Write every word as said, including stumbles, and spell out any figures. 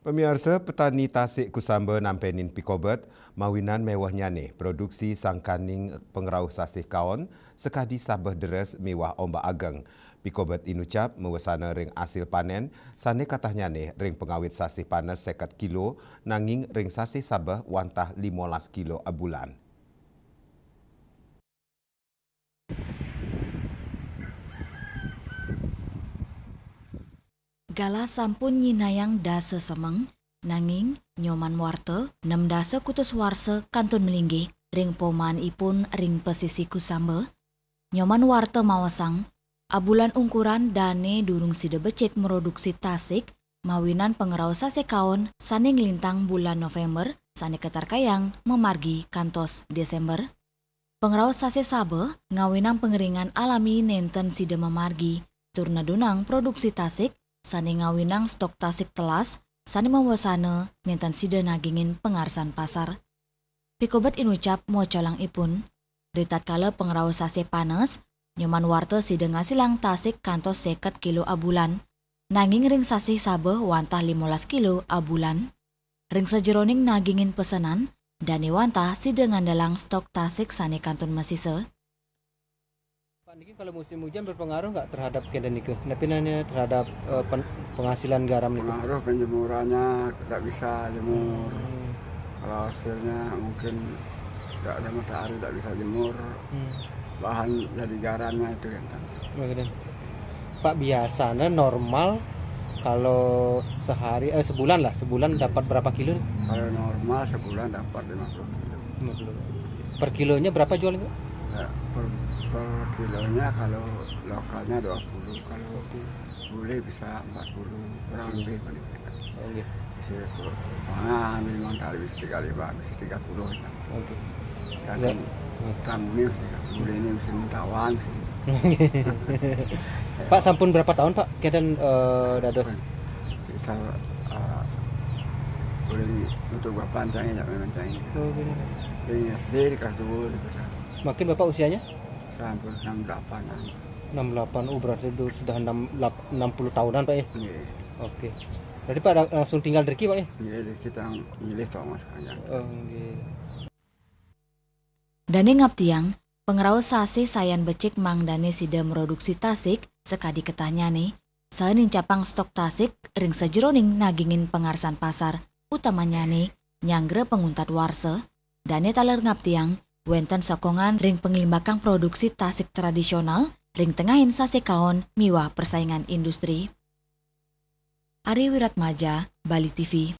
Pamiarsa, petani tasik Kusamba nampenin pikobet mawinan mewehnyane produksi sangkaning pangrauh sasih kaon sakadi sabeh deres miwah ombak ageng. Pikobet inucap mawesana ring asil panen sane katahnyane ring pangawit sasih panes seket kilo, nanging ring sasih sabeh wantah limolas kilo abulan. Galah sampun nyinayang dasa semeng, nanging Nyoman Warta nem dasa kutus warsa kantun malinggih ring pomanipun ring pasisi Kusamba. Nyoman Warta maosang, abulan ungkuran dane durung sida becik mroduksi tasik mawinan pangrauh sasih kaon sane nglintang bulan November sane katarkayang mamargi kantos Desember. Pangrauh sasih sabeh ngawinang pangeringan alami nenten sida mamargi, tur nedunang produksi tasik sane ngawinang stok tasik telas sane mawesana nenten sida nagingin pangarsan pasar. Pikobet inucap mocolangipun, ritatkala pangrauh sasih panes, Nyoman Warta sida ngasilang tasik kantos seket kilo abulan, nanging ring sasih sabeh wantah limolas kilo abulan. Ring sajeroning nagingin pesenan, dane wantah sida ngandelang stok tasik sane kantun masisa. Pak, niki kalau musim hujan berpengaruh nggak terhadap kenten niku? Napi namanya terhadap, eh, pen-, penghasilan garam niku? Pengaruh penjemurannya, tidak bisa jemur. Hmm. Kalau hasilnya mungkin tidak ada matahari, tidak bisa jemur. Hmm. Bahan jadi garamnya itu, kenten. Oh, gitu. Pak, biasanya normal kalau sehari, eh, sebulan lah, sebulan dapat berapa kilo? Kalau normal sebulan dapat lima puluh kilo. Lima puluh. Per kilonya berapa jual itu? Ya, per, per kilonya kalau lokalnya dua puluh, kalau bule bisa empat puluh, kurang lebih paling tidak. Oh, nggih. Bisa, kalau mana ambil mantar bisa tiga lima, bisa tiga puluh. Oke. Kadang, ya, kamu ini bisa tiga puluh, ini bisa mentawan sih. Pak, sampun berapa tahun, Pak, kenten, eh, dados? Kita, eh, boleh untuk bapak cangin, ya, memang cangin. Oh, gitu. Dari S D di kelas dua di Pasar. Makin Bapak usianya? Sampun enam delapan an. Enam delapan, oh, berarti itu sudah enam, lap-, enam puluh tahunan, Pak, ya? Nggih. Oke. Berarti Pak la-, langsung tinggal driki, Pak, ya? Nggih, kita milih Thomas aja. Oh, nggih. Dane ngaptiang, pangrauh sasih sayan becik mangdane sida mroduksi tasik sakadi ketahnyane, saha nincapang stok tasik ring sajeroning nagingin pangarsan pasar, utamanyane nyanggra panguntat warsa. Dane taler ngaptiang, wenten sokongan ring panglimbakang produksi tasik tradisional ring tengahing sasih kaon miwah persaingan industri. Ari Wiratmaja, Bali T V.